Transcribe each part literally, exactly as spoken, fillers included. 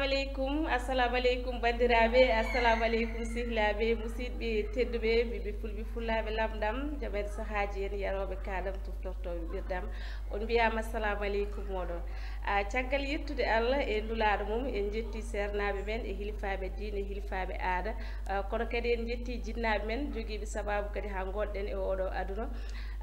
Aleykum, assalamu aleykum, banndiraaɓe, assalamu aleykum, sehilaaɓe, musidɓe tedduɓe, ɓiɓɓe fulɓe, fullaaɓe lamɗam, jam en sahaaji en, yarooɓe kaalam, tuftortooɓe ɓirdam. On mbiyaama assalamu aleykum mooɗon. A, caggal yettude Allah e Nulaaɗo mum, en njetti seernaaɓe men e hilifaaɓe diine, hilifaaɓe aada. A, kono kadi en njetti jinnaaɓe men jogiiɓe sabaabu kadi haa ngonɗen e oɗo aduna.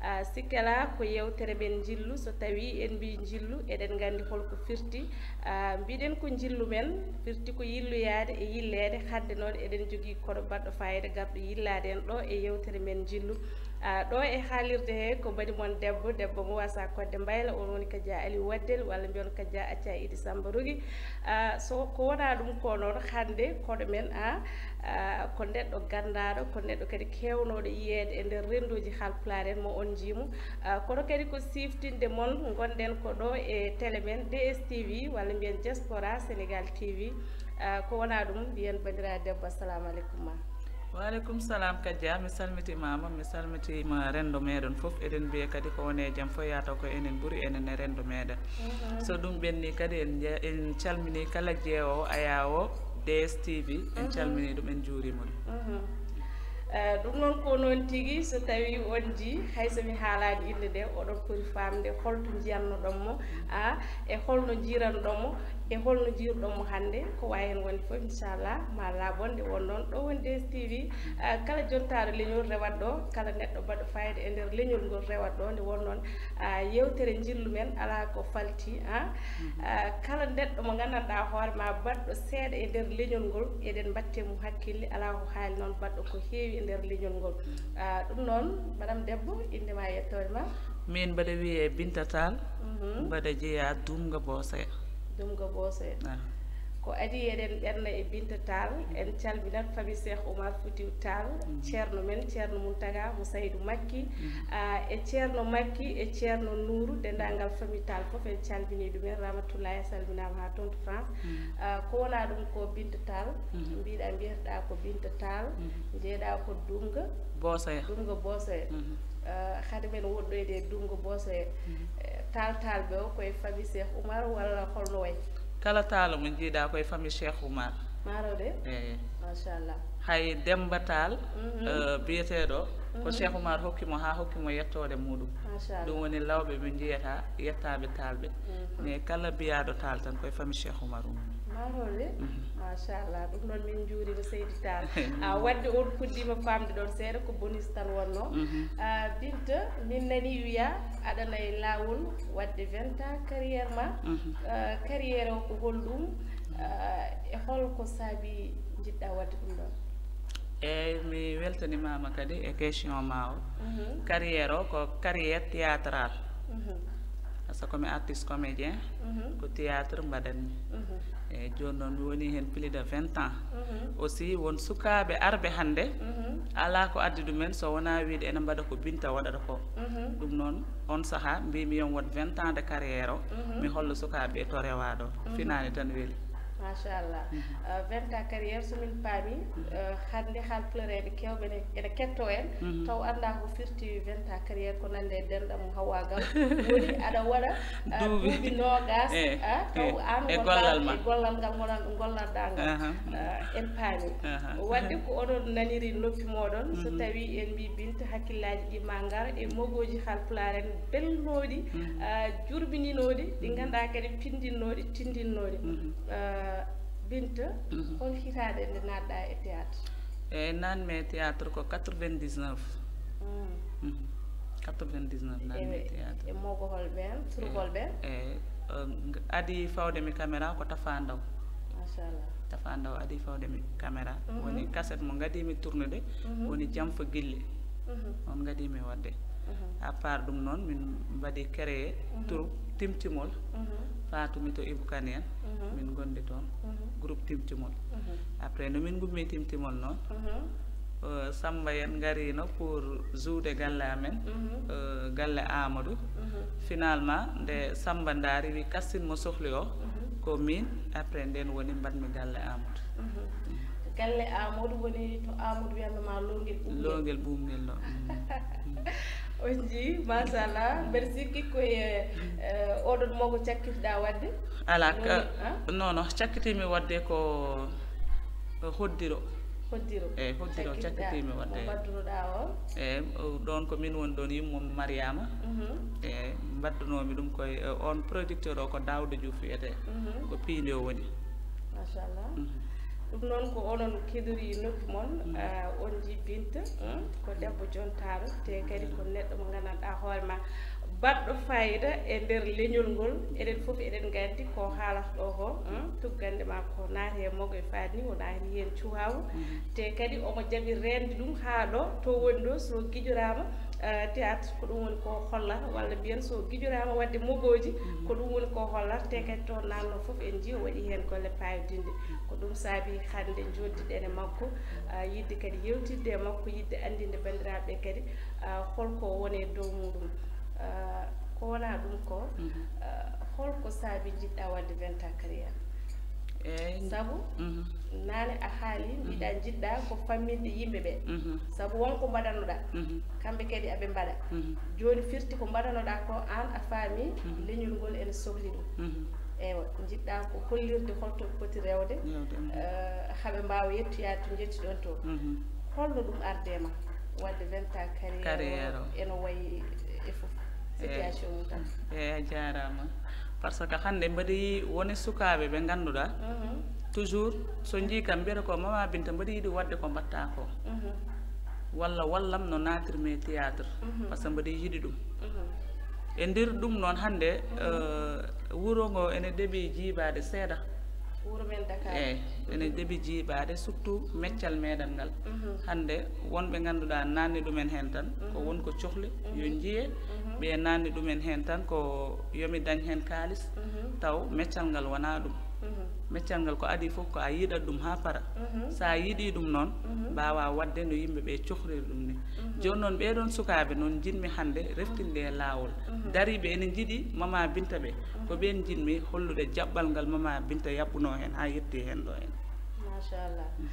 A, sikkela ko yewtere men njillu, so tawii en mbii njillu, eɗen nganndi holko firti. A, mbiɗen ko njillu men, firti ko yilloyaade e yilleede. Hannde noon eɗen njogii koɗo baɗɗo faayiida garɗo yillaade en ɗo e yewtere men njillu. A, ɗo e haalirde he ko bani mon debbo, debbo mo wasa kodde mbayla, on woni Kaja Aliou Waddel, walla mbiyon Kaja Acca Idi Samba Rogi. A, so ko wonaa ɗum ko noon, hannde koɗo men, a, a, ko neɗɗo ganndaaɗo, ko neɗɗo kadi keewnooɗo yiyeede e nder renndooji Haalpulaar en mo on njiimo. A, kono kadi ko siftinde mon, ngonɗen ko ɗo e télé men D S T V, walla mbiyen Diaspora Sénégal T V. A, ko wonaa ɗum, mbiyen banndiraaɗo debbo, assalamu aleykum ma. Waaleykum salam, Kaja. Mi salmitiima ma, mi salmitiima renndo meɗen fof. Eɗen mbiya kadi ko woni e jam fof yahata ko enen ɓuri enen e renndo meɗen. Mhm. So ɗum ɓenni kadi en nje-, en calmini kala jeewo ayaawo D S T V, en Mhm. calmini ɗum, en njuurima ɗum. Mhm. Eh, ɗum noon ko noon tigi, so tawi on njii, hay so mi haalaani innde nde, oɗon poti faamde holto njiyannoɗon mo, a, e holno njiiranɗon mo, e holno njiirɗon mo hannde. Ko waawi heen wonde fof, inchallah, ma laaɓon. Nde won noon, ɗo woni D S T V, a, kala jontaaɗo leñol rewat ɗo, kala neɗɗo baɗɗo fayida e nder leñol ngol rewat ɗo. Nde won noon, a, yewtere njillu men alaa ko falti, a, a, kala neɗɗo mo nganndanɗaa hoore ma baɗɗo seeɗa e nder leñol ngol, eɗen mbatte mum hakkille, alaa ko haali noon baɗɗo ko heewi e nder leñol ngol. A, ɗum noon, madame debbo, innde ma e yettoode ma? Min mbaɗa wiyee Binta Tall, Mhm. mbaɗa jeyaa Dumga Boosoya. Dumga Boosoya. Ah. Ko adii eɗen ɓerna e Binta Tall, en calminat famille Cheikh Oumar Foutiyou Tall, Mhm. ceerno men, ceerno Mountaga mo Saydou Makki, Mhm. ah, e ceerno Makki, e ceerno Nourou, denndaangal famille Tall fof, en calminii ɗum en. Ramatoulaye salminaama haa toon to France. Mhm. Ah, ko wonaa ɗum ko Binta Tall, Mhm. mbiɗa mbiyatɗaa ko Binta Tall, Mhm. njeeɗaa ko Dumga Boosoya. Dumga Boosoya. Mhm. Ah, hade men woɗɗoyde e Dumga Boosoya. Mhm. Eh, Tall Tallɓe o koye famille Cheikh Oumar walla holno wayi? Kala Tall mo njiiɗaa koye famille Cheikh Oumar. Maaro de? Eey. Machallah. Hay Demba Tall, Mhm. eh, biyeteeɗo, ko Mhm. Cheikh Oumar hokki mo haa hokki mo yettoode muɗum. Machallah. Ɗum woni lawɓe ɓe njiyata, yettaaɓe Tallɓe. Mhm. Mais kala biyaaɗo Tall tan koye famille Cheikh Oumar ummi. Maaro de? Mhm. Machallah. Ɗum noon min njuuriima seydi Tall. A, waɗde on puɗɗiima faamde ɗoon seeɗa, ko bonus tan wonnoo. Mhm. A, Binta, min nanii wiyaa aɗana e laawol waɗde vingt ans carrière ma. Mhm. A, carrière o ko holɗum? A, e hol ko saabi njiɗɗaa waɗde ɗum ɗoon? Eey, mi weltanimaama kadi e question ma o. Mhm. Carrière o ko carrière théâtrale. Mhm. Par ce que ko mi artiste comédien, Mhm. ko théâtre mbaɗanmi. Mhm. Eey, jooni noon mi woni heen plus de vingt ans. Mhm. Aussi, won sukaaɓe arɓe hannde, Mhm. alaa ko addi ɗumen so wonaa wiyde ene mbaɗa ko Binta waɗata ko. Mhm. Ɗum noon, on sahaa, mbiymi yo mi waɗ vingt ans de carrière o, Mhm. mi holla sukaaɓe ɓe to rewaa ɗo. Mhm. Finaani tan weli. Machallah. Mhm. Euh, vingt ans carrière, so min paami, Mhm. euh, hannde haalpulareeɓe keewɓe ene, ene kettoo en, Mhm. taw anndaa ko firti vingt ans carrière, ko nande e denɗam Hawaagal. Woni aɗa waɗa, euh, Duuɓi. duuɓi noogas, Eh, ah, taw eh, aan e wonɗaa gollal ma. e gollal ngal ngonan-, ngollanɗaa ngal. Aha. Euh, en paami. Aha. Waɗde ko oɗon naniri noppi mooɗon, so Mhm. tawi en mbii Binta, hakkillaaji ɗi ma ngar e mogooji haalpulaar en belnooɗi, Mhm. ah, jurbininooɗi, ɗi Mhm. ngannduɗaa kadi pinndinooɗi, tinndinooɗi. Mhm. Ah, Binta, Mhm. hol hitaande nde naatɗaa e théâtre? E naatmi e théâtre ko quatre-vingt-dix-neuf. Mm. Mhm. quatre-vingt-dix-neuf naatmi e E, théâtre. e mogo hol ɓeen, sur E, hol ɓeen? e, eh, adii fawde mi caméra ko Tafa Ndaw. Machallah. Tafa Ndaw adii fawde mi caméra. Mhm. Woni cassette mo ngadii mi tournude, Mhm. woni Jamfa Gille. Mhm. On ngadii mi waɗde. Mhm. À part ɗum noon, min mbaɗi créé Mhm. troupe Timtimol. Mhm. Fatou Mito Ibou Kane en. Mhm. Min ngondi toon. Mhm. Groupe Timtimol. Mhm. Après, no min ngummi Timtimol noon, Mhm. euh, Samba en ngariino pour jouer galle amen, Mhm. euh, galle Amadou. Mhm. Finalement, nde Samba ndaari, wi kastin mo sohli o, Mhm. ko min. Après, nden woni mbaɗmi galle Amadou. Mhm. Galle Amadou woni to Amadou wiyatno ma Longel Ɓuuɓngel. Longel Ɓuuɓngel ɗo. Mm. Mm. On njii, machallah. Mbeɗa sikki ko e, eh, oɗon mogo cakkitiɗaa waɗde? Alaa, Woni, ka, ah? Non, non, cakkitiimi waɗde ko, ko hoddiro. Hoddiro. Eey, hoddiro Cakkitiɗaa cakkitiimi ko waɗde. Mbaɗdunoɗaa o? Eey, o, ɗoon ko min woni ɗoon, yumma Mariama. Mhm. Eey, mbaɗdunoomi ɗum koye, eh, on producteur o ko Daouda Diouf wiyetee. Mhm. Ko piindi o woni. Machallah. Mhm. Ɗum noon ko onon keɗorii noppi mon, ah, on njii Binta, hmm, ko debbo jontaaɗo, te kadi ko neɗɗo mo nganndanɗaa hoore ma baɗɗo fayida e nder leñol ngol. Eɗen fof eɗen nganndi ko haalata ɗo ko, hmm, tuggannde ma ko naati e mogo e faade ni, o naati heen cuwaawu. Te kadi omo jaɓi reende ɗum haa ɗo to woni ɗo, so gijoraama, eh, théâtre, ko ɗum woni ko hollata, walla mbiyen so gijoraama waɗde mogooji, ko ɗum woni ko hollata. Te kadi toon naatno fof en njii o waɗi heen golle paayodinɗe. Ko ɗum saabi hannde njoddiɗen e makko, ah, yiɗde kadi yewtidde e makko, yiɗde anndinde banndiraaɓe ɓe kadi, ah, holko woni e dow muɗum. Ah, ko wonaa ɗum ko, ah, holko saabi njiɗɗaa waɗde Venta Carrière? Eey. Sabu, mhm, naane a haali, mbiɗa njiɗɗaa ko famminde yimɓe ɓe. Mhm. Sabu won ko mbaɗanoɗaa. Mhm. Kamɓe kadi aɓe mbaɗa. Mhm. Jooni firti ko mbaɗanoɗaa ko aan a faami, mhm, leñol ngol ene sohli ɗum. Mhm. Eywa, njiɗɗaa ko hollirde holto ɓe poti rewde, rewde, mhm, eh, haɓe mbaawa yettoyaade to njetti ɗon to. Mhm. Holno ɗum arde ma waɗde Venta Carrière o? Carrière o. Eno wayi e fof. Situation mum tan. Eey, a jaaraama. Par ce que hannde mbaɗi woni sukaaɓe ɓe ngannduɗaa, mhm, toujours so njii kam mbiyata ko Mama Binta mbaɗi yiɗi waɗde ko mbaɗtaa ko. Mhm. Walla wallam no naatirmi e théâtre. Mhm. Par ce que mbaɗi yiɗi ɗum. Mhm. E nder ɗum noon hannde, mhm, eh, wuro ngo ene deɓi jiibaade seeɗa. Wuro men Dakar. Eey, ene deɓi jiibaade, surtout meccal meɗen ngal. Mhm. Hannde wonɓe ngannduɗaa naanni ɗumen heen tan, ko, mhm, won ko cohli, yo, mhm, njiye, mhm, ɓe naanni ɗumen heen tan ko yo mi dañ heen kaalis, mhm, taw meccal ngal wonaa ɗum. Mhm. Meccal ngal ko adii fof ko a yiɗat ɗum haa para. Mhm. So a yiɗii ɗum noon, mhm, mbaawaa waɗde no yimɓe ɓe cohliri ɗum ni. Mhm. Jooni noon ɓee ɗoon sukaaɓe noon njiɗmi hannde reftinde e laawol. Mhm. Dariiɓe ene njiɗi Mama Binta ɓe. Ko ɓeen njiɗmi hollude jaɓɓal ngal Mama Binta yaɓɓunoo heen haa yettii heen ɗo heen. Machallah. Mhm.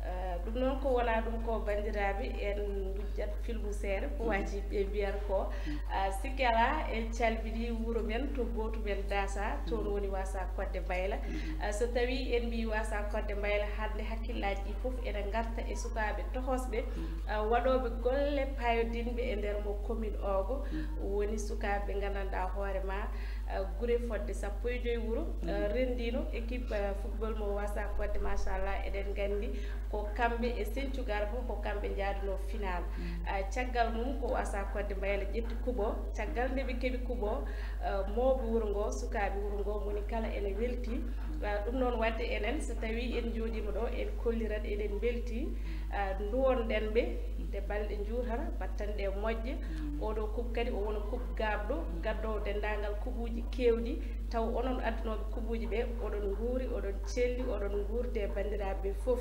Eh, ɗum noon ko wonaa ɗum ko banndiraaɓe en ngujjat filmu seeɗa ko, mhm, waaji ɓe mbiyata ko. Mhm. Ah, sikke alaa en calminii wuro men to gootu men Daasa, toon, mhm, woni Waasa Kodde Mbayla. Mhm. Ah, so tawii en mbii Waasa Kodde Mbayla hannde hakkillaaji ɗi fof ene ngarta e sukaaɓe tohosɓe, mhm, ah, waɗooɓe golle paayodinɓe e nder mo commune ogo, mhm, woni sukaaɓe ɓe nganndanɗaa hoore ma, eh, gure fodde sappo e joy wuro, eh, renndiino équipe, eh, football mo Waasa Kodde, machallah, eɗen nganndi ko kamɓe e Sinthiou Garba, ko kamɓe njaaduno final. Eh, caggal mum ko Waasa Kodde Mbayla ƴetti kubo, caggal nde ɓe keɓi kubo, eh, mawɓe wuro ngo, sukaaɓe wuro ngo, moni kala ene welti. Eh, ɗum noon waɗde enen, so tawii en njooɗiima ɗo, en kollirat, eɗen mbelti, eh, nduwonɗen ɓe, nde balɗe njuutata, battanɗe moƴƴe. Oɗo kub kadi o wona kub gaaɓɗo, gaddoowo denndaangal kubuuji keewɗi, taw onon addunooɓe kubuuji ɓe, oɗon nguuri, oɗon celli, oɗon nguurdi e banndiraaɓe ɓe fof.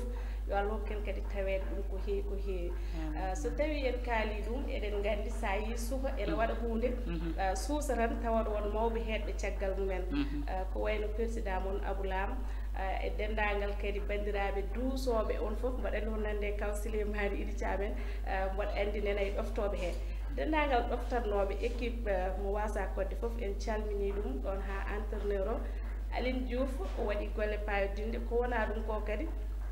Yo Allah hokku en kadi taweede ɗum ko heewi, ko heewi. Ah, so tawii en kaalii ɗum, eɗen nganndi so a yii suka ene waɗa huunde, ah, suusa tan tawat won mawɓe heedɓe caggal mumen. Ah, ko wayno président mon Abou Lam, ah, e denndaangal kadi banndiraaɓe duusooɓe on fof, mboɗo anndi on nande Kaw Souleymane Idi Thiam en, ah, mboɗo anndi nena e ɗoftooɓe heen. Denndaangal ɗoftatnooɓe équipe, ah, mo Waasa Kodde fof, en calminii ɗum ɗoon haa entraîneur o, Aline Diouf, o waɗi golle paayodinɗe. Ko wonaa ɗum ko kadi,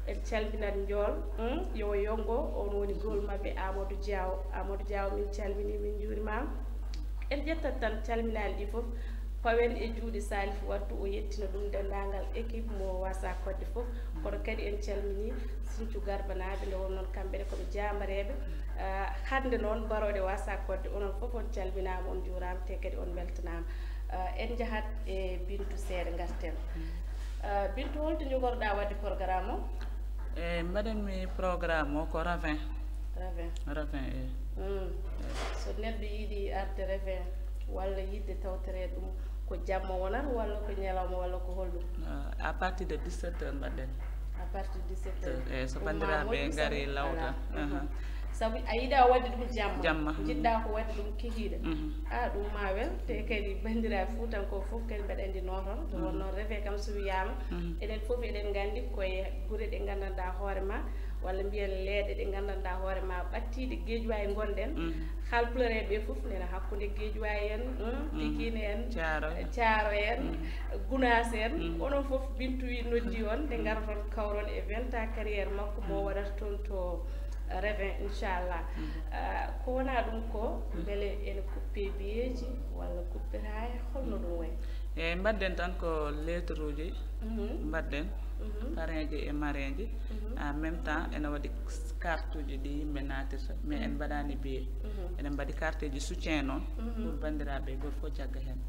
en calminat Njool, hmm, yo o yongo, on woni gool maɓɓe, Amadou Diaw. Amadou Diaw, min calminii, min njuuriima. En ƴettat tan calminaali ɗi fof, pawen e juuɗe Salif Wattu, o yettina ɗum denndaangal équipe mo Waasa Kodde fof. Kono kadi en calminii Sinthiou Garbanaaɓe, nde won noon kamɓe ne ko ɓe jaambareeɓe. Ah, hannde noon barooɗe Waasa Kodde, onon fof on calminaama, on njuuraama, te kadi on mbeltanaama. Ah, en njahat e Bintu seeɗa, ngarten. Ah, Bintu, holto njogorɗaa waɗde programme o? E mbaɗanmi programme o ko ravin. Ravin. Ravin, e. Mm. So neɗɗo yiɗi arde ravin walla yiɗde tawtoreede ɗum, ko jamma wonata walla ko ñalawma walla ko holɗum? Ah, à partir de dix-sept heures mbaɗɗen. À partir de dix-sept heures. E, so banndiraaɓe ngari lawta. Voilà. Mhm. Aha. Sabu a yiɗaa waɗde ɗum jamma. Jamma. Njiɗɗaa ko waɗde ɗum kikiiɗe. Mhm. Ah, ɗum ma wel, te kadi banndiraaɓe Fuutankooɓe fof kadi mbeɗa anndi nooton. Nde wonnoo reve kam so wiyaama, mhm, enen fof eɗen nganndi koye gure ɗe nganndanɗaa hoore ma, walla mbiyen leeɗe ɗe nganndanɗaa hoore ma ɓattiiɗe Guédiawaye ngonɗen. Haalpulareeɓe fof nena hakkunde Guédiawaye en, hmm, Pikine en, Thiaroye en, Gounass en. Onon fof Bintu wi noddi on nde ngaroton kawron e vingt ans carrière makko mo waɗata toon to Revin, inchallah. Ah, ko wonaa ɗum ko mbele ene kuppe biyeeji walla kuppetaaya, holno ɗum wayi? Eyi, mbaɗden tan ko lettre uji mbaɗden, parrain ji e marraine ji. En même temps ene waɗi carte uji ɗi yimɓe naatirta, mais en mbaɗani billet. Eɗen mbaɗi carte ji soutien noon pour banndiraaɓe e gooto fof jagga heen.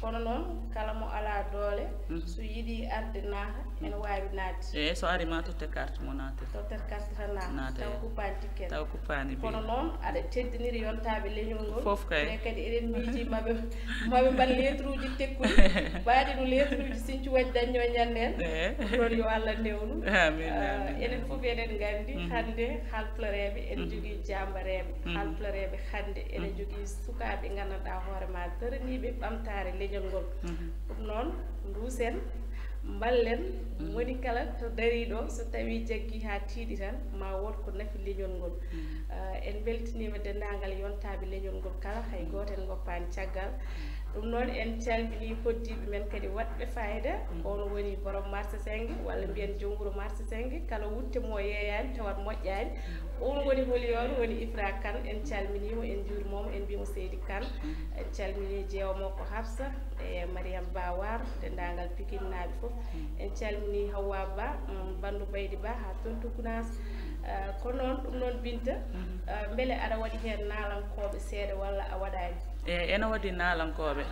Kono noon, kala mo alaa doole, so yiɗi arde naata, ene waawi naatde. Eyi, so ari ma totte carte mo naatde. Totte carte tan naata, taw kuppaani ticket. Taw kuppaani billet. Kono noon, aɗa teddiniri yontaaɓe leñol ngol. Fof kay. Ɓe kadi eɗen miiji maɓe, maɓe mbaɗ lettre uji tekkuɗi. Mbaɗi no lettre uji Sinthiou Wadji dañño ñande en. Eyi. Ɗum noon yo Allah newnu. Amin, ah, amin, enen fof eɗen nganndi hannde haalpulareeɓe ene jogii jaambareeɓe. Haalpulareeɓe hannde ene jogii sukaaɓe nganndanɗaa hoore ma daraniiɓe ɓamtaare leñol ngol. Ɗum noon, nduusen, mballen, moni kala to dariiɗo, so tawii jaggii haa tiiɗi tan, ma wood ko nafi leñol ngol. Ah, en mbeltiniima denndaangal yontaaɓe leñol ngol kala, hay gooto en ngoppaani caggal. Ɗum noon, en calminii hoɗdiiɓe men kadi waɗɓe faayida. Ko on woni borom marché Sennge, walla mbiyen joom wuro marché Sennge, kala wutte mo yeeyaani tawat moƴƴaani. On woni holi on? Woni Ifra Kane. En calminii mo, en njuurima mo, en mbiyi mo seydi Kane. En calminii jeewo makko Hafsa e Mariam Bawar, denndaangal Pikinnaaɓe fof. En calminii Hawwa Ba, mm, Banndu Baydi Ba, haa toon to Gunaas. Ah, ko noon, ɗum noon Binta, ah, mbele aɗa waɗi heen naalankooɓe seeɗa walla a waɗaani? Eyi, ene waɗi naalankooɓe.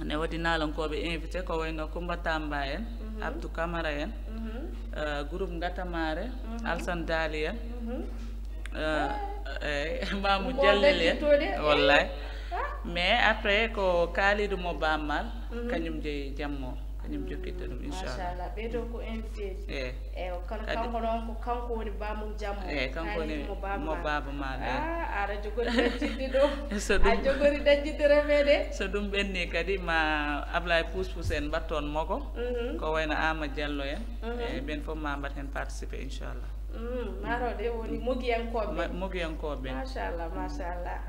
Ene waɗi naalankooɓe invité, ko wayno Coumba Tamba en, Abdou Camara en, eh, groupe Ngatamare, Alsan Daali en, eh, eh, Mamu Jallel en. Wallay. Mais après ko Kalidou mo Bammal, kañum jeyi jammo, kañum jokkitta ɗum, inchallah. Machallah, ɓee ɗo ko invité ji. Eyi. Eyi, kono kanko noon ko kanko woni Bamum Jammo. Eyi, kanko woni mo Baba Maal. Eyi. Ah, aɗa jogori dañjidde ɗo. So ɗum, a jogori dañjidde remede. So ɗum ɓenni kadi ma Ablaye Pouspous en mbaɗ toon mogo. Ko wayno Ama Diallo en. E ɓen fof ma mbaɗ heen participer, inchallah. Mm, maaro de woni mogiyankooɓe. Ma-, mogiyankooɓe. Machallah, machallah.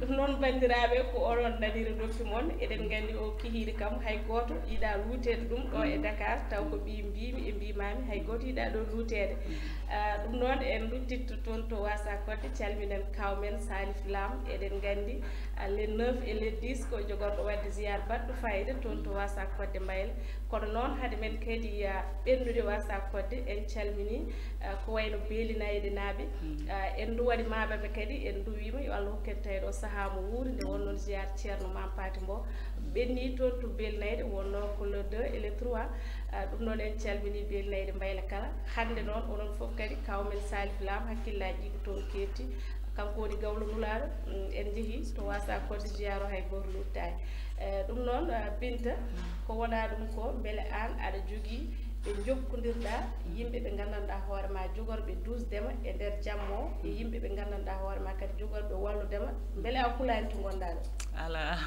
Ɗum noon, banndiraaɓe, ko onon naniri noppi mon. Eɗen nganndi o kihiiɗi kam, hay gooto yiɗaa luuteede ɗum ɗo e Dakar, taw ko ɓii mbiimi e mbiimaami, hay gooto yiɗaa ɗo luuteede. Ah, ɗum noon, en ruttitto toon to Waasa Kodde, calminen kaaw men Salif Lam. Eɗen nganndi, ah, le neuf et le dix ko jogorɗo waɗde ziyaar baɗɗo fayida toon to Waasa Kodde Mbayla. Kono noon, hade men kadi, ah, ɓennude Waasa Kodde, en calminii, ah, ko wayno Beelinayde naaɓe. Ah, en nduwanimaama ɓe kadi, en nduwiima yo Allah hokku en taweede o sahaa mo wuuri, nde wonnoo ziyaar Ceerno Maam Paati Mbow. Ɓenni toon to Beelinayde, wonnoo ko le deux et le trois. Ah, ɗum noon en calminii Beelinayde Mbayla kala. Hannde noon, onon fof kadi, kaaw men Salif Lam, hakkillaaji ɗi ko toon keetti. Kanko woni gawlo nulaaɗo, mm, en njehii to Waasa Kodde ziyaaro, hay gooto luuttaani. Eh, ɗum noon, eh, Binta, ko wonaa ɗum ko, mbele aan aɗa jogii ɓe njokkondirɗaa, yimɓe ɓe nganndanɗaa hoore ma jogorɓe duusde ma e nder jamma o, e yimɓe ɓe nganndanɗaa hoore ma kadi jogorɓe wallude ma, mbele a hulaani to ngonɗaa ɗo? Alaa,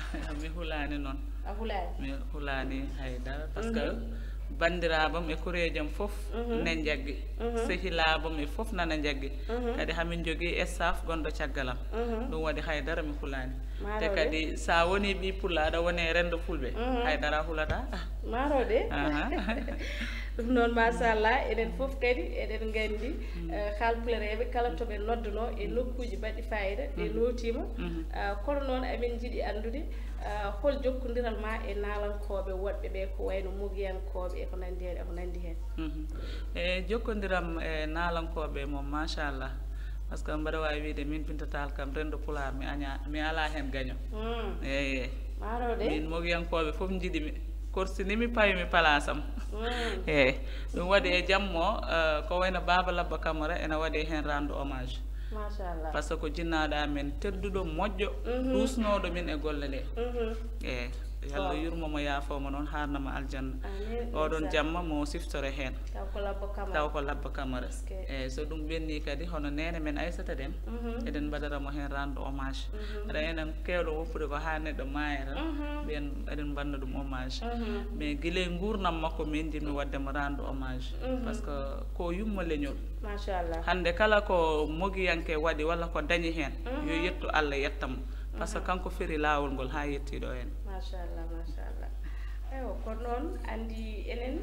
mi hulaani noon. A hulaani? Mi hulaani hay dara, par ce que banndiraaɓam e koreejam fof ne njaggi. Sehilaaɓam e fof nana njaggi. Kadi hamin njogii staff gonɗo caggal am. Ɗum waɗi hay dara mi hulaani. Te kadi, sa woni ɓii Pullo, aɗa woni e renndo Fulɓe, hay dara a hulataa. Maaro de. Aha. Ɗum noon, machallah, enen fof kadi eɗen nganndi, eh, haalpulareeɓe kala to ɓe noddanoo e nokkuuji baɗɗi fayida, ɓe nootiima. Ah, kono noon, amin njiɗi anndude, ah, hol jokkondiral ma e naalankooɓe woɗɓe ɓe, ko wayno mogiyankooɓe e ko nanndi heen, e ko nanndi heen? Mhm. E jokkondiram e naalankooɓe moom, machallah. Par ce que mbaɗa waawi wiyde min Binta Tall kam renndo Pulaar, mi aña-, mi alaa heen gaño. Mm. Eyi, eyi. Maaro de. Min mogiyankooɓe fof njiɗi mi. Korsinii mi, pawi mi palaasam. Mm. Eyi. Ɗum waɗi e jammo, eh, ko wayno Baaba Labba Kamara ene waɗi heen rendre hommage. Machallah. Par ce que ko jinnaaɗo amen tedduɗo, moƴƴo, duusnooɗo min e golle ɗe. Mhm. Eyi. Yo Allah yurmo mo, yaafoo mo noon, haarna mo aljanna. Oɗon jamma mo siftore heen. Taw ko Labba Kamara. Taw ko Labba Kamara. Eeyi, so ɗum ɓenni kadi, hono neene men Aysata Dem, eɗen mbaɗara mo heen rendre hommage. Aɗa, enen keewɗo woppude ko haa neɗɗo maaya tan, mbiyen eɗen mbaɗna ɗum hommage. Mais gila e nguurndam makko, min njiɗmi waɗde mo rendre hommage. Parce que ko yumma leñol. Machallah. Hannde kala ko mogiyanke waɗi walla ko dañi heen, yo yettu Allah, yetta mo. Parce que kanko feri laawol ngol haa yettii ɗo heen. Machallah, machallah. Eywa, ko noon, anndi enen,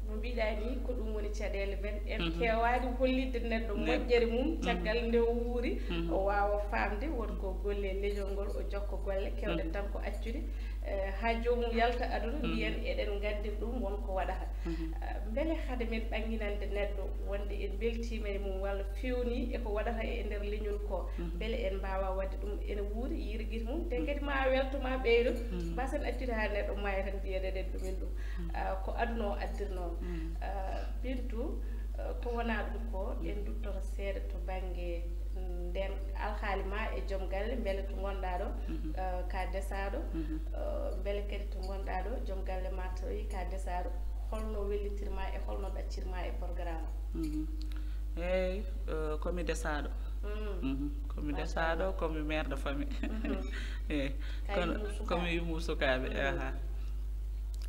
no mbiɗa ni, ko ɗum woni caɗeele men. En keewaani hollitde neɗɗo moƴƴere mum, caggal nde o wuuri, o waawa faamde won ko golle leñol ngol, o jokka golle, keewɗen tan ko accude, eh, haa joomum yalta aduna, mbiyen eɗen nganndi ɗum won ko waɗata. Eh, mbele hade men ɓannginande neɗɗo wonde en mbeltiima e mum walla feewni e ko waɗata e nder leñol ko, mbele en mbaawa waɗde ɗum ene wuuri, yiira gite mum, te kadi ma welto, ma ɓeydo, mbasen accude haa neɗɗo maaya tan mbiyen eɗen ɗumen ɗum. Ah, ko aduna o addirnoo. Ah, Bintu, ah, ko wonaa ɗum ko, en nduttoto seeɗa to bannge, mm, nden alhaali ma e joom galle, mbele to ngonɗaa ɗo, ah, ka desaaɗo, ah, mbele kadi to ngonɗaa ɗo, joom galle ma tawi ka desaaɗo, holno wellitirma e holno ɗaccirma e programme o? Mhm. Eeyi, eh, ko mi desaaɗo. Mhm. Ko mi desaaɗo, ko mi mère de famille. Eeyi, kono ko mi yummu sukaaɓe. Aha.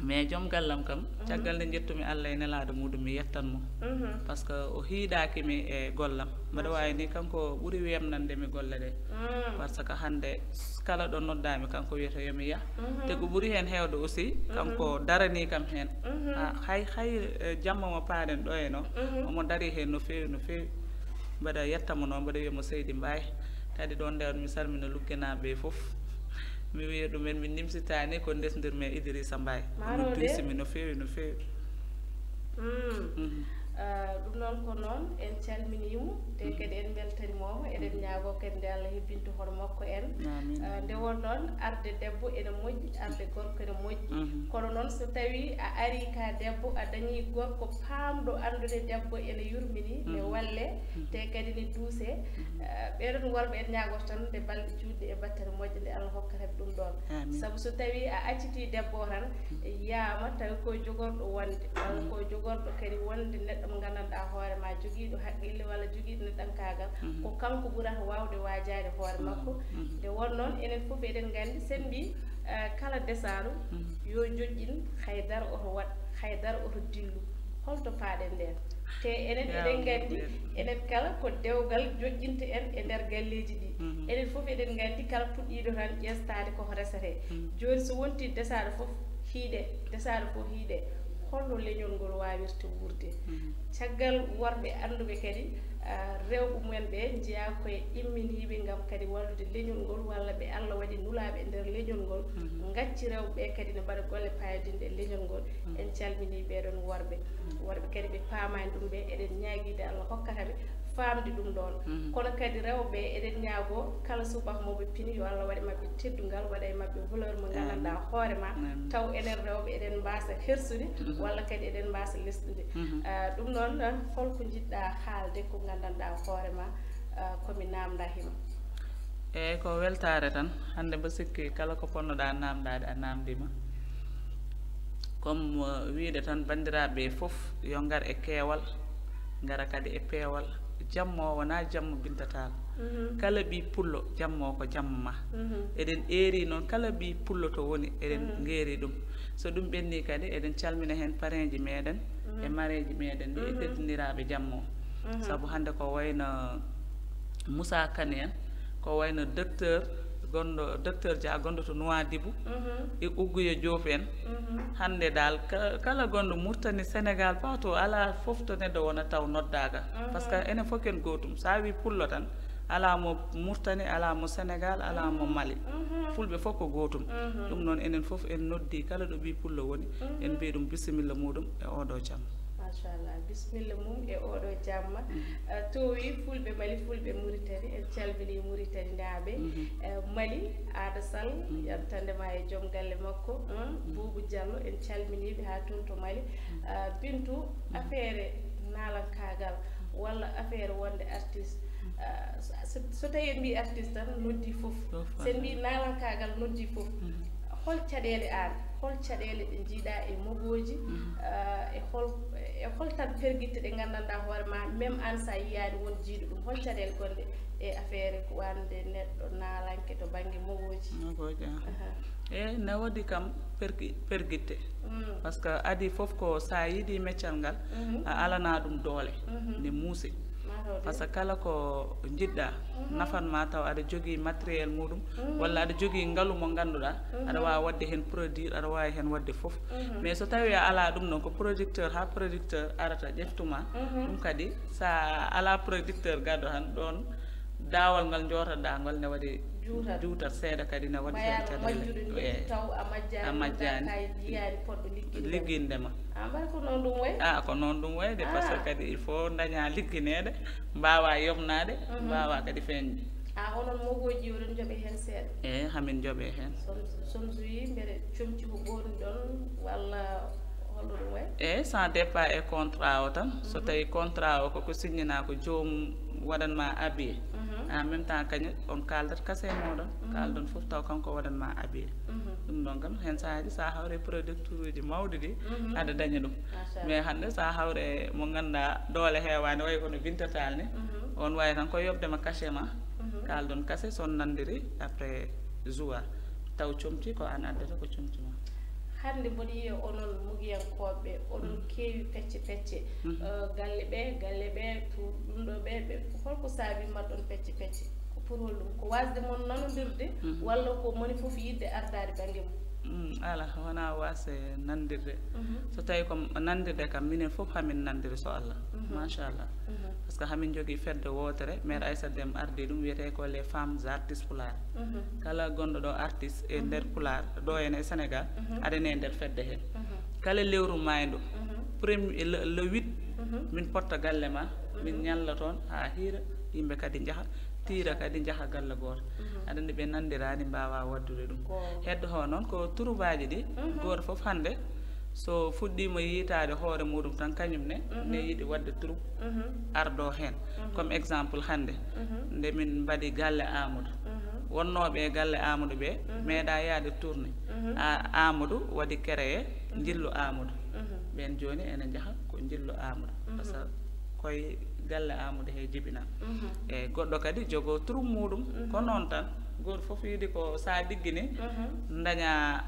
Mais joom gallam kam, caggal nde njettumi Allah e nelaaɗo muɗum, mi yettan mo. Parce que o hiiɗaaki mi e gollam. Mbaɗa waawi ni kanko ɓuri weemnande mi golle ɗe. Parce que hannde kala ɗo noddaami, kanko wiyata yo mi yah. Te ko ɓuri heen heewde aussi, kanko daranii kam heen. Ah, hay, hay, eh, jamma mo paaɗen ɗo e no, omo darii heen no feewi, no feewi. Mbaɗa yetta mo noon, mbaɗa wiya mo Seydi Mbaye. Kadi ɗoon nde on mi salmina Luggenaaɓe ɓe fof. Mi wiya ɗumen min nimsitaani ko ndesndirmi e Idrissa Mbaye. Ɗum duusimi no feewi, no feewi. Mm. Mhm. Ah, ɗum noon ko noon, en calminii mo, te kadi en mbeltaniima mo, eɗen ñaagoo kadi nde Allah hebbinta hono makko en. Amiin. Ah, nde won noon, arde debbo ene moƴƴi, arde gorko ene moƴƴi. Mhm. Kono noon, so tawii a arii ka debbo, a dañii gorko paamɗo anndude debbo ene yurminii, ne wallee, te kadi ne duusee. Mhm. Ah, ɓee ɗoon worɓe en ñaagoo tan nde balɗe juutɗe e battane moƴƴe nde Allah hokkata ɓe ɗum ɗoon. Amiin. Sabu so tawii a accitii debbo o tan, yaama tawi ko jogorɗo wonde, walla ko jogorɗo kadi wonde neɗɗo mo nganndanɗaa hoore ma, jogiiɗo haqqille walla jogiiɗo neɗɗankaagal, ko kanko ɓurata waawde waajaade hoore makko. Nde won noon, enen fof eɗen nganndi, sen mbi, eh, kala desaaɗo yo joƴƴin, haydara oto waɗ, haydara oto dillu. Holto paaɗen ndeen? Te enen eɗen nganndi, enen kala ko dewgal joƴƴinta en e nder galleeji ɗi. Enen fof eɗen nganndi kala puɗɗiiɗo tan ƴeestaade koko resete. Jooni so wontii desaaɗo fof hiiɗe, desaaɗo fof hiiɗe, holno leñol ngol waawirta wuurde? Caggal worɓe annduɓe kadi, ah, rewɓe mumen ɓe njeyaa koye imminiiɓe ngam kadi wallude leñol ngol, walla ɓe Allah waɗi nulaaɓe e nder leñol ngol, ngacci rewɓe ɓe kadi ne mbaɗa golle paayodinɗe e leñol ngol. En calminii ɓee ɗoon worɓe. Worɓe kadi ɓe paamaani ɗum ɓe, eɗen ñaagiide Allah hokkata ɓe faamde ɗum ɗoon. Kono kadi rewɓe, eɗen ñaagoo kala subaka mo ɓe pini, yo Allah waɗ e maɓɓe teddungal, waɗa e maɓɓe valeur mo nganndanɗaa hoore ma, taw enen rewɓe eɗen mbaasa hersude, walla kadi eɗen mbaasa lesɗude. Ah, ɗum noon, ah, holko njiɗɗaa haalde ko nganndanɗaa hoore ma, ah, ko mi naamndaa hima? Eeyi, ko weltaare tan. Hannde mbo sikki kala ko ponnoɗaa naamndaade, a naamndiima. Comme, eh, wiyde tan banndiraaɓe ɓe fof yo ngar e keewal, ngara kadi e peewal. Jamma o wonaa jamma Binta Tall. Kala ɓii pullo, jamma o ko jamma ma. Eɗen eeri noon, kala ɓii pullo to woni, eɗen ngeeri ɗum. So ɗum ɓenni kadi, eɗen calmina heen pareeji meɗen e mareeji meɗen ɗi e teddindiraaɓe jamma o. Sabu hannde ko wayno Moussa Kane en, ko wayno docteur gonɗo, docteur Dia gonɗo to Nouadhibou, e Ougouye Diop en. Hannde dal ka-, kala gonɗo Mauritanie, Sénégal, partout, alaa fof to neɗɗo wona taw noddaaka. Parce que enen fof ken gootum. So a wii pullo tan, alaa mo Mauritanie, alaa mo Sénégal, alaa mo Mali. Fulɓe fof ko gootum. Ɗum noon enen fof en noddii kala ɗo ɓii pullo woni, en mbii ɗum bisimilla muɗum e oɗo jam. Machallah, bisimilla mum e oɗo jamma. Eh, toowi fulɓe Mali, fulɓe Mauritanie, en calmini Mauritanie naaɓe. Eh, Mali, Aada Sall, yantande ma e joom galle makko, eh, Boubou Diallo, en calminiiɓe haa toon to Mali. Eh, Bintu, affaire naalankaagal walla affaire wonde artiste, eh, so, so, so tawi en mbii artiste tan noddi fof. Fof, sen mbii naalankaagal noddi fof. Hol caɗeele aan, hol caɗeele ɗe njiiɗaa e mogooji, ah, e hol, e hol tan pergitte ɗe nganndanɗaa hoore ma, même aan so a yiyaani won jiiɗo ɗum, hol caɗeele gonɗe e affaire ko wande neɗɗo naalanke to bannge mogooji? Mogooji, ah. Aha. Eyi, ne waɗi kam pergi-, pergitte. Mm. Parce que adii fof ko so a yiɗii meccal ngal, mhm, a alanaa ɗum doole, mhm, ne muusi. Par ce que kala ko njiɗɗa, mhm, nafan ma taw aɗa jogii matériel muɗum, mhm, walla aɗa jogii ngalu mo ngannduɗaa, mhm, aɗa waawi waɗde heen produit, aɗa waawi heen waɗde fof. Mhm. Mais so tawii a alaa ɗum ɗon, ko producteur haa producteur arata ƴeftuma, mhm, ɗum kadi so a alaa producteur gaddo tan ɗon, daawal ngal jootaɗaa ngal ne waɗi juutat, juutat seeɗa kadi ne waɗi heen caɗeele. Majjude ndu, eyi, taw a majjaani, a majjaani, ka yiyaani poɗɗo ligginde ma. Ligginde ma. Ah, mbar ko noon ɗum wayi? Ah, ko noon ɗum wayi de, par ce que, ah, kadi il faut daña liggineede, mbaawa yomnaade, mhm, mbaawa kadi feeñde. Ah, onon mogooji, oɗon njoɓe heen seeɗa? Eyi, hamin njoɓe heen. Son, son so yii mbeɗa comci ko goonɗon walla holno ɗum wayi? Eyi, ça dépend e contrat o tan. So, mhm, tawi contrat o koko signina ko joomum waɗan ma habillé. Mhm. En même temps kañum on kaaldat kase mooɗon, mhm, kaaldon fof taw kanko waɗan ma habillé. Mhm. Ɗum ɗon kam, heen sahaaji so a hawre producteur uji mawɗi ɗi, mhm, aɗa daña ɗum. Machallah. Mais hannde so a hawre mo ngannduɗaa doole heewaani, wayi kono Binta Tall ni, mhm, on wawi tan ko yoɓde ma cachet ma, mhm, kaaldon kase, so on nanndiri après joua taw comci ko aan addata ko comci ma. Hannde mboɗo yiya onon mugiyankooɓe, oɗon, mhm, keewi pecce pecce. Mhm. Eh, galle ɓe, galle ɓe, to ɗum ɗo ɓe, ɓe, holko saabi ma ɗon pecce pecce? Ko pour holɗum? Ko waasde mon nanondirde, mhm, walla ko moni fof yiɗde ardaade bannge mum? Mm, ala, wonaa waasde nanndirde. Mhm. So tawi ko nanndirde kam, minen fof hamin nanndiri so Allah. Mhm. Machallah. Mhm. Par ce que hamin njogii fedde wootere, Mère, mhm, Aissata Dème ardii ɗum, wiyetee ko les femmes artistes pulaar. Mhm. Kala gonɗo ɗo artiste e, mhm, nder pulaar, ɗo en e Sénégal, mhm, aɗa e nder fedde he. Mhm. Kala lewru maayndo, mhm, premier, le, le huit, mhm, min potta galle ma, min, mhm, ñalla toon haa hiira, yimɓe kadi njaha, tiira kadi njaha galle gooto. Mhm. Aɗa anndi ɓe nanndiraani, mbaawa waɗdude ɗum. Ko heddo ho noon ko turubaaji ɗi, mhm, gooto fof hannde so fuɗɗiima yiytaade hoore muɗum tan, kañum ne, mhm, ne yiɗi waɗde troupe, mhm, ardo heen. Mhm. Comme exemple hannde, mhm, nde min mbaɗi galle Amadou. Mhm. Wonnooɓe e galle Amadou ɓe, mhm, meeɗa yaade tournée. Mhm. A, Amadou waɗi créé, mhm, Njillu Amadou. Mhm. Ɓeen jooni ene njaha ko Njillu Amadou. Mhm. Par ce que koye galle Amadou he jibina. Mhm. E goɗɗo kadi jogo troupe muɗum, mhm, ko noon tan. Gooto fof yiɗi ko so a liggini, mhm, daña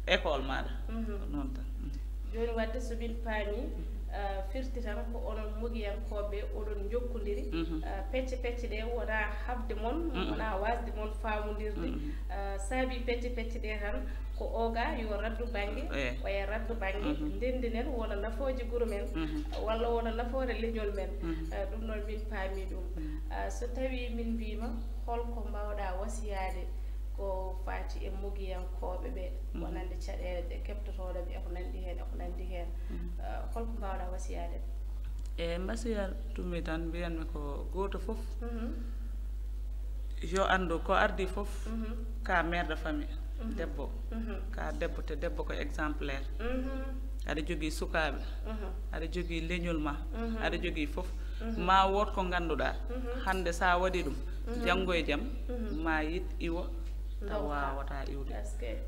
école maɗa. Mhm. Ko noon tan. Mhm. Jooni wadde so min paami, eh, firti tan ko onon mugiyankooɓe oɗon njokkondiri. Mhm. Eh, pecce pecce ɗe wona haɓde mon, mhm, wona wasde mon faamondirde. Mhm. Eh, saabi pecce pecce ɗe tan ko oga yo raddu bannge, eh, oya raddu bannge, mhm, ndenndinen wona nafooje guro men, mhm, walla wona nafoore leñol men. Mhm. Eh, ɗum noon min paami ɗum. Mhm. Eh, so tawii min mbiima holko mbaawɗaa wasiyaade ko faati e mugiyankooɓe ɓe, mhm, wonande caɗeele ɗe keɓtotooɗo ɓe, e ko nanndi heen, e ko nanndi heen. Mhm. Eh, holko mbaawɗaa wasiyaade? E mbasiyal tumi tan mbiyanmi ko gooto fof, mhm, yo anndu ko ardi fof, mhm, ka mère de famille, mhm, debbo, mhm, ka debbo, te debbo ko exemplaire. Mhm. Aɗa jogii sukaaɓe, mhm, aɗa jogii leñol ma, mhm, aɗa jogii fof. Mhm. Ma wood ko ngannduɗaa, mhm, hannde so a waɗi ɗum, mhm, janngo e jam, mhm, ma yiɗ iwo, taw waawataa iwde.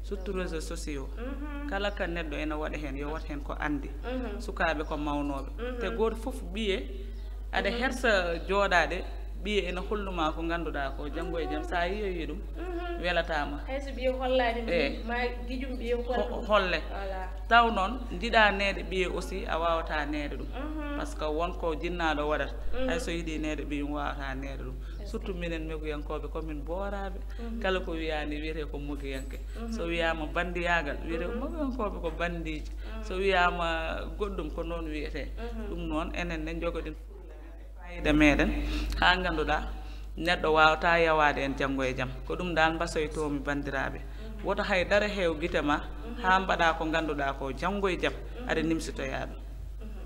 Surtout réseaux sociaux. Mhm. Kala ka neɗɗo ene waɗa heen, yo waɗ heen ko anndi. Mhm. Sukaaɓe ko mawnooɓe. Mhm. Te gooto fof ɓiye, aɗa, mhm, hersa jooɗaade, ɓiye ene holluma ko ngannduɗaa ko, janngo e jam, so a yiyoyi ɗum, mhm, welataama. Hay so ɓiye hollaani ma, eh, ma gijum ɓiye ho-, hollum. Holle. Voilà. Taw noon, njiɗa neede ɓiye aussi, a waawataa neede ɗum. Mhm. Par ce que won ko jinnaaɗo waɗata. Mhm. Hay so yiɗi neede ɓiyum, waawataa neede ɗum. Surtout minen mugiyankooɓe, ko min booraaɓe. Mhm. Kala ko wiyaani wiyetee ko mugiyanke. Mhm. So wiyaama banndiyaagal, wiyetee ko, mhm, mugiyankooɓe ko banndiiji. Mhm. So wiyaama goɗɗum, ko noon wiyetee. Mhm. Ɗum noon, enen ne njogoɗen fayida meɗen, haa ngannduɗaa neɗɗo waawataa yawaade en janngo e jam. Ko ɗum dal mbasoytoomi banndiraaɓe. Mhm. Woto hay dara heew gite ma, mhm, haa mbaɗa ko ngannduɗaa ko janngo e jam, mhm, aɗa nimsitoyaa ɗum. Mhm.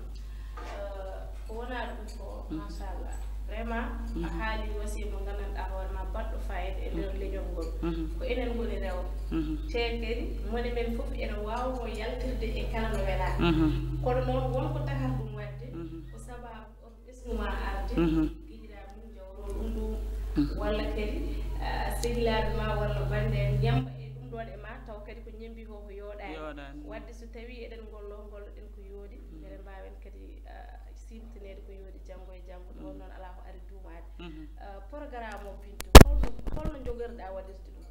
Eh, ko wonaa ɗum ko, mhm, machallah. Vraiment, mhm, a haali wasiya mo nganndanɗaa hoore ma baɗɗo fayida e nder, mhm, leñol ngol. Mhm. Ko enen ngoni rewɓe. Mhm. Te kadi mone men fof ene waawno yaltirde e kala no welaa. Mhm. Kono noon won ko tagar ɗum waɗde, mhm, ko sabaabu on ɓesngu ma arde, mhm, giɗiraa mum jawro ɗum ɗum, mhm, walla kadi, ah, sehilaaɓe ma walla bannde en ñamba e ɗum ɗoon e ma. Taw kadi ko ñembi ko, ko yooɗaani. Yooɗaani. Waɗde so tawii eɗen ngollo, ngolloɗen ko yooɗi, mbele mbaawen kadi, ah, siimtineede ko yooɗi janngo e janngo. Ɗum noon alaa ko ari duumaade. Mhm. Ah, programme o, Bintu, holno, holno njogorɗaa waɗirde ɗum?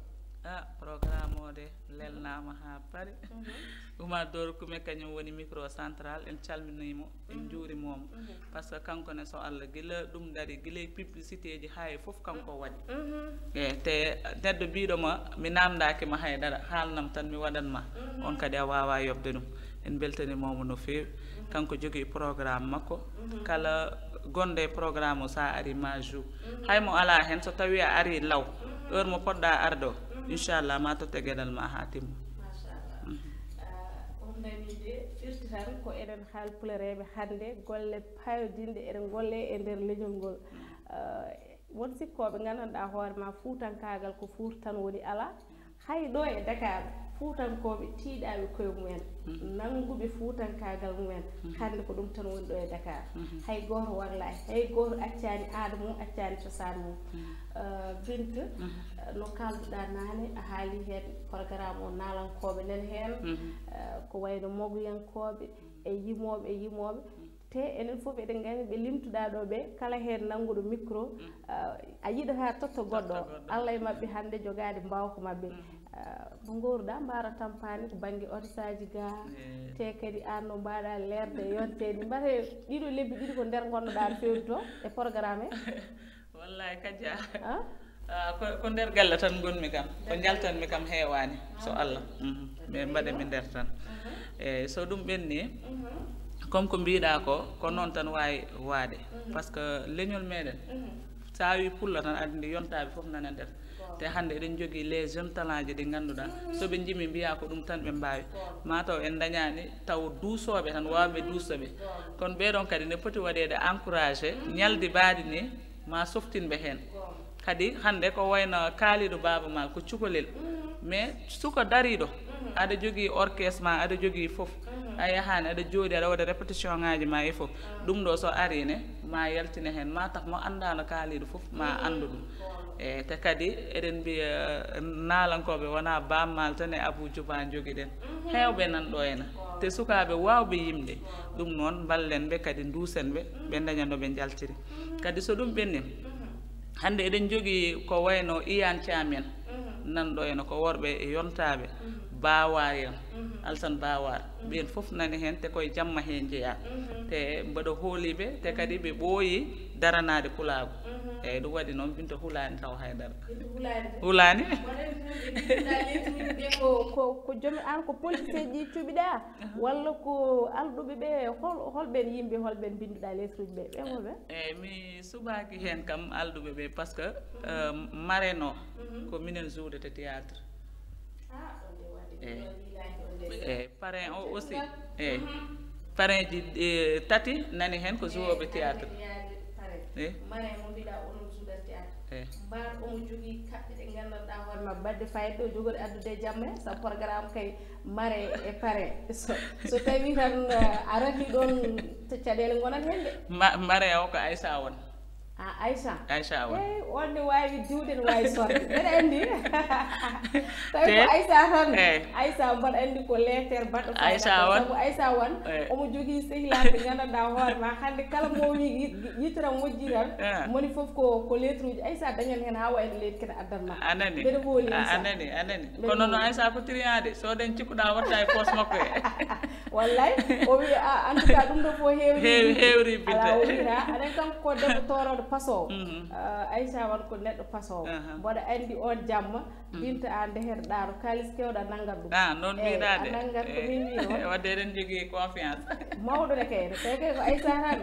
Ah, programme o de lelnaama haa paari. Mhm. Oumar Doro Kume kañum woni micro central, en calminii mo, en njuurima mo. Mhm. Par ce que kanko ne, so Allah, gila ɗum dari, gila e publicité ji haa e fof kanko waɗi. Mhm. E te neɗɗo biiɗo ma, mi naamndaaki ma hay dara, haalnam tan mi waɗan ma. Mhm. On kadi a waawaa yoɓde ɗum. En mbeltaniima mo no feewi. Mhm. Kanko jogii programme makko. Mhm. Kala gonɗo e programme o, so a ari ma joue. Mhm. Hay mo alaa heen, so tawii a ari law, mhm, heure mo poɗɗaa arde o, mhm, inchallah ma totte geɗal ma haa timma. Machallah. Mhm. Ah, on nani de, firti tan ko enen haalpulereeɓe hannde golle payodinɗe eɗen ngolle e nder leñol ngol. Mhm. Ah, won sikkooɓe nganndanɗaa hoore ma fuutankaagal ko fuuta tan woni alaa. Hay ɗo e Dakar, fuutankooɓe tiiɗaaɓe koye mumen, mhm, nannguɓe fuutankaagal mumen, mhm, hannde ko ɗum tan woni ɗo e Dakar. Mhm. Hay gooto warlaaki, hay gooto accaani aada mum, accaani cosaan mum. Mhm. Ah, Binta, mhm, ah, no kaalduɗaa naane, a haali heen programme o, naalankooɓe nan heen, mhm, ah, ko wayno mogoyankooɓe e yimooɓe e yimooɓe. Mhm. Te enen fof eɗen nganndi ɓe limtuɗaa ɗo ɓe, kala heen nannguɗo micro, mm, ah, a yiɗataa totta goɗɗo. Totta goɗɗo. Allah e maɓɓe hannde jogaade mbaawka maɓɓe. Mm. Ah, mo ngooruɗaa mbaara tampaani ko bannge otisaaji gaa, eh, te kadi aan no mbaaɗaa leerde e yonteede. Mbate ɗiɗo lebbi ɗiɗi ko nder ngonnoɗaa aɗa fewndo e programme he? Wallahi, Kaja. Ah? Ah, ko, ko nder galle tan ngonmi kam. Ko njaltanmi kam heewaani, so Allah. Mhm. Mais mbaɗe mi nder tan. Mhm. Eeyi, so ɗum ɓenni, mhm, comme ko mbiɗa ko, ko noon tan waawi waade. Mhm. Par ce que leñol meɗen, mhm, so a wi pulla tan, aɗa andi yontaaɓe fof nana nder. Te hannde eɗen jogii les jeunes talent ji ɗi ngannduɗaa, mhm, so ɓe njimi mbiya ko ɗum tan ɓe mbaawi. Ma taw en dañaani taw duusooɓe tan, waawɓe, mhm, duusooɓe. Kono ɓee ɗon kadi ne poti waɗeede encouragé, mhm, ñaldi mbaadi ni, ma softin ɓe heen. Kadi hannde ko wayno kaaliɗo Baaba Maal ko cukalel. Mhm. Mais suka dariiɗo, mhm, aɗa jogii orchestre ma, aɗa jogii fof. Mhm. A yahaani, aɗa jooɗi, aɗa waɗa répétition ŋaaji ma e fof. Mhm. Ɗum ɗo so arii ne, ma yaltine heen, ma tax mo anndaano kaaliɗo fof, ma, mhm, anndu ɗum. Eeyi, te kadi eɗen mbiya, eh, naalankooɓe wonaa Baaba Maal tan e Abuu Jubaa njogiɗen. Mhm. Heewɓe nan ɗo ena. Te sukaaɓe waawɓe yimde. Ɗum noon, mballen ɓe kadi, nduusen ɓe, ɓe ndaña no ɓe njaltiri. Kadi so ɗum ɓenni, hannde eɗen njogii ko wayno Iyaan Caam en, nan ɗo ena ko worɓe e yontaaɓe, Baawaar en, Alsan Baawaar, ɓeen fof nani heen te koye jamma heen njeyaa. Te mbaɗa hooliiɓe, te kadi ɓe ɓooyi daranaade pulaagu. Eeyi, ɗum waɗi noon, Binta hulaani taw haydara. Hulaani. Hulaani. Wonande tan ɓe njillinaa lettre uji ɓe ko, ko, ko jomi aan ko politicien ji cuɓiɗaa? Walla ko alɗuɓe ɓe, hol, holɓeen yimɓe, holɓeen mbinnduɗaa lettre uji ɓe? Ɓe holɓe? Eeyi, mi suɓaaki heen kam alɗuɓe ɓe, par ce que, euh, marraine o, ko minen jouwdete théâtre. Ah, on de waɗi, eeyi, on yiilaaki on de. Eeyi, parrain o aussi. Eeyi. Parrain ji, eh, tati nani heen ko jouwooɓe théâtre. Eeyi. Marraine mo mbiɗa onon jouwɗo théâtre. Eeyi. Mbaɗo omo jogii kaɓɓe ɗe nganndanɗaa hoore ma baɗde fayida, o jogori addude e jamma he, sabu programme kay marraine e parrain. So, so tawii tan, eh, a raki ɗoon, caɗeele ngonat heen de. Ma-, marraine o ko Aïssa won. Ah, Aïssa. Aïssa won. Eeyi, on ne waawi diwde, ne waawi sorde. Mbeɗa anndi. Tawi ko Aïssa tan. Eeyi. Aïssa, mboɗo anndi ko leeter baɗɗo fayida. Aïssa won. Sabu Aïssa won, eeyi, omo jogii sehilaaɓe ɓe nganndanɗaa hoore ma. Hannde kala mo wi yi-, yi-, yittoram wojji tan, eeyi, moni fof ko, ko lettre uji. Aïssa dañan heen haa wayde leydi kene addan ma. A nani? Mbeɗa hooli, a, Aïssa. A nani, a nani. Mbeɗa hooli. Kono noon Aïssa ko triande. So ɗen cikkuɗaa watta e poos makko he. Wallay, o wi, a, en tout cas, ɗum ɗo fof heewri. Heewi, heewri, Binta. Alaa, o wiyata, aɗa anndi kanko ko debbo toorooɗo pasoowo. Mhm. Ah, Aïssa won ko neɗɗo pasoowo. Aha. Mboɗo anndi on jamma, mhm, Binta, a ndeherɗaano, kaalis keewɗo a nanngat ɗum. Ah, noon, eeyi, mbiɗaa de. A nanngat ko min wii noon. Eeyi, wadde eɗen njogii confiance. Mawɗo ne kay, ne, tawi kay ko Aïssa tan.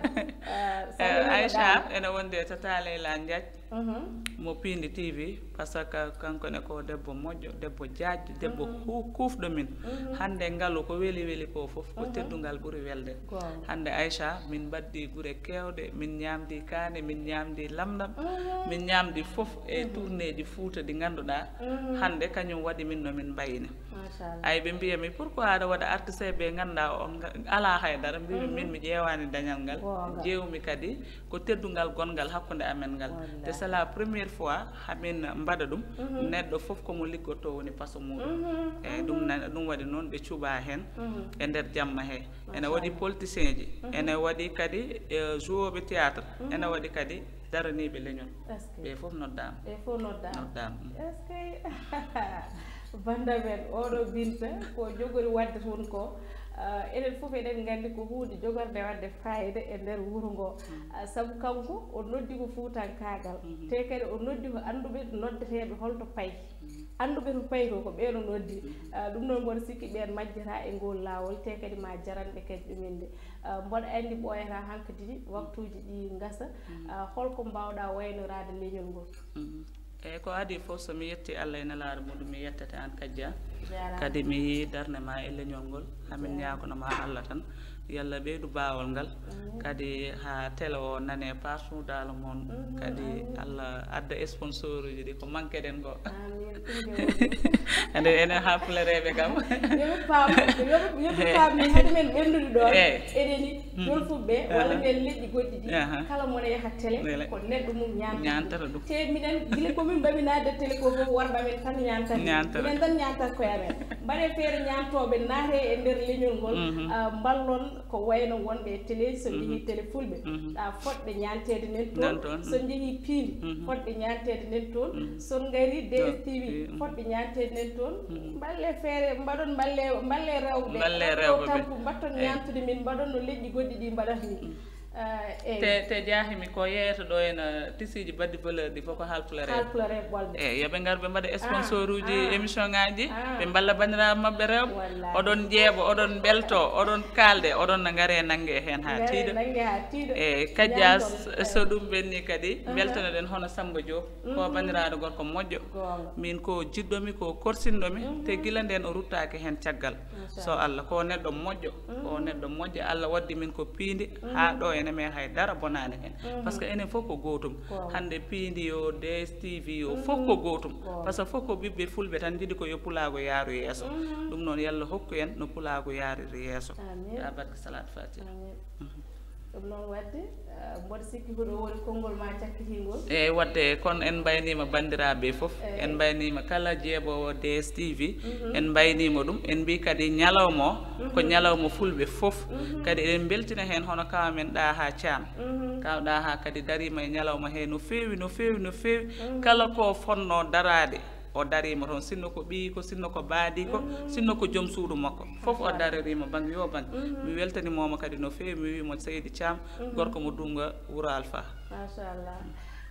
Ah, eeyi, Aïssa ene wondi e Tata Leyla Ndiaye. Mhm. Mo Piindi T V, par ce que kanko ne ko debbo moƴƴo, debbo jaajɗo, debbo, mhm, hu-, kuufɗo min. Mhm. Hannde ngalu ko weli weli ko fof, ko, mhm, teddungal ɓuri welde. Goonga. Hannde Aïssa, min mbaɗdi gure keewɗe, min ñaamdi kaane, min ñaamdi lamɗam, mhm, min ñaamdi fof e, mhm, tournée ji Fuuta ɗi ngannduɗaa, mhm, hannde kañum waɗi min no min mbayni. Machallah. Ay, ɓe mbiya mi, "Pourquoi aɗa waɗa artiste ɓe ngannduɗaa o nga-, alaa hay dara?" Mbimi, mhm, min mi ƴeewaani dañal ngal. Goonga. Ƴeewmi kadi ko teddungal gonngal hakkunde amen ngal. Wallaahi. Te c'est la première fois hamin Waɗa ɗum, neɗɗo fof ko mo liggotoo woni paso muɗum. Eyi, ɗum na-, ɗum waɗi noon ɓe cuɓaa heen e nder jamma he. Ene waɗi politicien ji, ene waɗi kadi, eh, joueɓe théâtre, ene waɗi kadi daraniiɓe leñol. Ɓe fof noddaama. Ɓe fof noddaama. Noddaama, mm. Est-ce que Banda men, oɗo Binta, ko jogori waɗde toon ko, ah, enen fof eɗen nganndi ko huunde jogorde waɗde fayida e nder wuro ngo. Ah, sabu kanko, o noddi ko fuutankaagal. Te kadi o noddi ko annduɓe noddeteeɓe holto payi. Annduɓe to payi to, ko ɓeen o noddi. Ah, ɗum noon mboɗo sikki ɓeen majjata e ngool laawol, te kadi ma jaranɓe kadi ɗum innde. Ah, mboɗo anndi ɓooyata hankadi waktuuji ɗi ngasa. Ah, holko mbaawɗa waynoraade leñol ngol? Mhm. Eyi, ko adii fof, so mi yetti Allah e nelaaɗo muɗum, mi yettete aan, Kajja. Jaaraama. Kadi mi yii darnde ma e leñol ngol. Hamin ñaagono ma Allah tan, yo Allah ɓeydu baawol ngal. Kadi haa télé o nane partout dans le monde. Kadi Allah adda sponsor uji ɗi ko manque ɗen ko. Ande enen haalpulereeɓe kam. Yoɓe paam, yoɓe, yoɓe paam min hade men ɓennude ɗon. Eyi. Eɗeni, jolfuɓe, walla mbiyen leƴƴi goɗɗi ɗi, kala mona yaha télé, ko neɗɗo mum ñaantata ɗum. Te minen, gila ko min mbaɗi naatde télé ko fof, worɓe amen tan ñaantata. Minen tan ñaantata koye amen. Mbaɗen feere ñaantooɓe naate e nder leñol ngol, ah, mballon ko wayno wonɓe e télé, so njehii télé fulɓe, ah, fotɓe ñaanteede nen toon. So njehii piindi, fotɓe ñaanteede nen toon. So ngarii D S T V, fotɓe ñaanteede nen toon. Mballe feere, mbaɗon, mballe, mballe rewɓe ɓe. Mballe rewɓe ɓe. Tampu, mbatton ñaantude min, mbaɗon no leƴƴi goɗɗi ɗi mbaɗata ni. Ah, eyi. Te, te jaahimi ko yeeyata ɗo ena tisiiji baɗɗi valeur ɗi fof ko haalpulareeɓe. Haalpulareeɓe ɓolɓe. Eyi, yo ɓe ngar ɓe mbaɗa sponsor uji émission ngaji, ɓe mballa banndiraaɓe maɓɓe rewɓe. Wallahi. Oɗon njeeɓa, oɗon mbelto, oɗon kaalde, oɗon no ngare nannge heen haa tiiɗa. Nannge haa tiiɗa. Eyi, Kajja, so ɗum ɓenni kadi, mbeltanoɗen hono Samba Diop. Ko banndiraaɗo gorko moƴƴo. Goonga. Min ko jiɗɗomi, ko korsinɗomi, te gila nden o ruttaaki heen caggal. So Allah, ko neɗɗo moƴƴo, ko neɗɗo moƴƴo. Allah waddi min ko piindi, haa ɗo ene me hay dara bonaani heen. Parce que enen fof ko gootum. Hannde piindi yo, D S T V yo, fof ko gootum. Parce que fof ko ɓiɓɓe fulɓe tan njiɗi ko yo pulaagu yaaru yeeso. Ɗum noon, yo Allah hokku en no pulaagu yaariri yeeso. Amiin. Ya barke Salaat Fatiha. Amiin. Ɗum noon waɗde, ah, mboɗo sikki ko ɗo woni konngol ma cakkitiingol. Eyi, waɗde kono en mbayniima banndiraaɓe fof, en mbayniima kala jeeɓoowo D S T V, en mbayniima ɗum, en mbii kadi ñalawma o, ko ñalawma fulɓe fof. Kadi eɗen mbeltina heen hono kaw men Ɗaha Caam. Kaw Ɗaha kadi dariima e ñalawma he no feewi, no feewi, no feewi. Kala ko fonnoo daraade, o dariima toon, sinno ko ɓiyiiko, sinno ko baadiiko, sinno ko joom suudu makko. Fof o daririima bannge yo bannge. Mi weltanimooma kadi no feewi, mi wiimo Seydi Caam, gorko mo Dunnga, wuro Alfa. Machallah.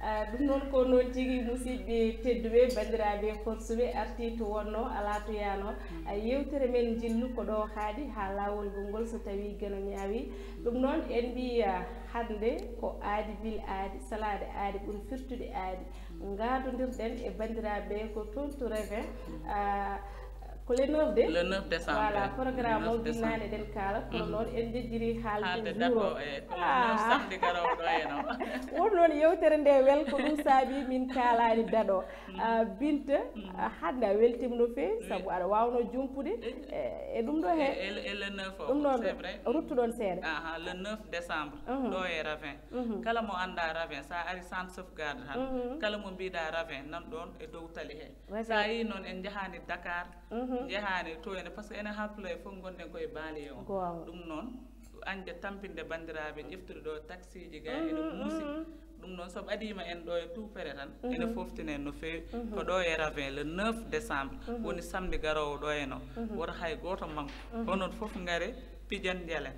Ah, ɗum noon ko noon tigi, musidɓe tedduɓe, banndiraaɓe korsuɓe, artii to wonnoo, alaa to yaanoo. Ah, yeewtere men njillu ko ɗo haaɗi haa laawol ngol ngol, so tawii Geno ñaawi. Ɗum noon en mbii, ah, hannde ko aadi bil aadi, salaade aadi ɓuri firtude aadi. Ngaadondirɗen e banndiraaɓe ko toon to Revin, ah, ko le neuf de? Le neuf décembre. Voilà, programme o, le neuf décembre, winnaani eɗen kaala, kono noon en njejjiri haalde jour o. Haalde date o, e ko le neuf samedi garoowo ɗo e no. Won noon yeewtere nde wel ko ɗum saabi min kaalaani date o. Ah, Binta, ah, hannde a weltiima no feewi, sabu aɗa waawnoo jumpude e, e ɗum ɗo he. E, e, e le neuf o, ɗum noon, c'est vrai, ruttuɗon seeɗa. Aha, le neuf décembre, ɗo e Revin. Kala mo anndaa Revin, so a ari Centre Sauvegarde tan, kala mo mbiiɗaa Revin, nan ɗoon e dow tali he. Revin. So a yii noon en njahaani Dakar, njahaani to ene, parce que enen haalpulaaɓe fof ngonɗen ko e banlieue o. Goonga. Ɗum noon, añde tampinde banndiraaɓe, ƴeftude ɗo taxiiji ga ene muusi. Ɗum noon, so ɓadiima en ɗo e tout près tan, ene foftini en no feewi. Ko ɗo e Revin, le neuf décembre, woni samedi garoowo ɗo e no. Woto hay gooto manku. Onon fof ngare, pijen njalen.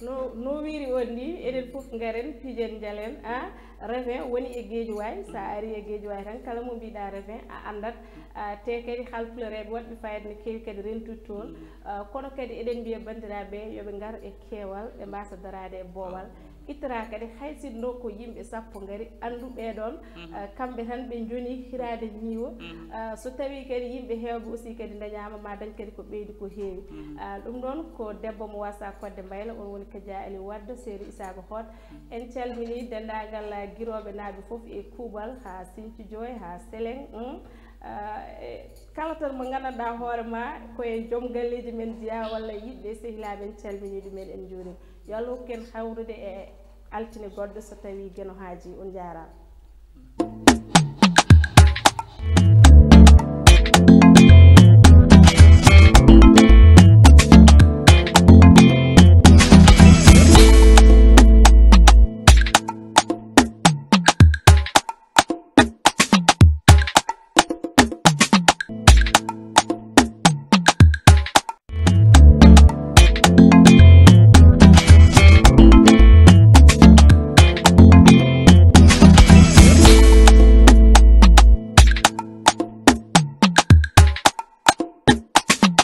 No, no wiiri on ni, eɗen fof ngaren, pijen njalen. A, Revin woni e Guédiawaye. So a ari e Guédiawaye tan, kala mo mbiɗa Revin, a anndat. A, te kadi haalpulareeɓe waɗɓe fayida no keewi kadi rentude toon. A, kono kadi eɗen mbiya banndiraaɓe yo ɓe ngar e keewal, ɓe mbasa daraade e boowal. Ittata kadi hay sinno ko yimɓe sappo ngari, anndu ɓee ɗoon, a, kamɓe tan ɓe njoni hiraade ñiiwa. A, so tawii kadi yimɓe heewɓe aussi kadi ndañaama, ma dañ kadi ko ɓeydi ko heewi. A, ɗum ɗoon ko debbo mo wasa Kodde Mbayla, on woni Kaja Ali Wadda, Seeri Isaago Hoot. En calminii denndaangal, a, Girooɓe naaɓe fof e kuuɓal, haa Sinthiou Dioye, haa Seleng, um, a, e kala tan mo nganndanɗaa hoore ma ko e joom galleeji men jeyaa walla yiɗɓe e sehilaaɓe, en calminii ɗum en, en njuuriima. Yo Allah hokku en hawrude e altine goɗɗo so tawii Geno haajii. On njaaraama.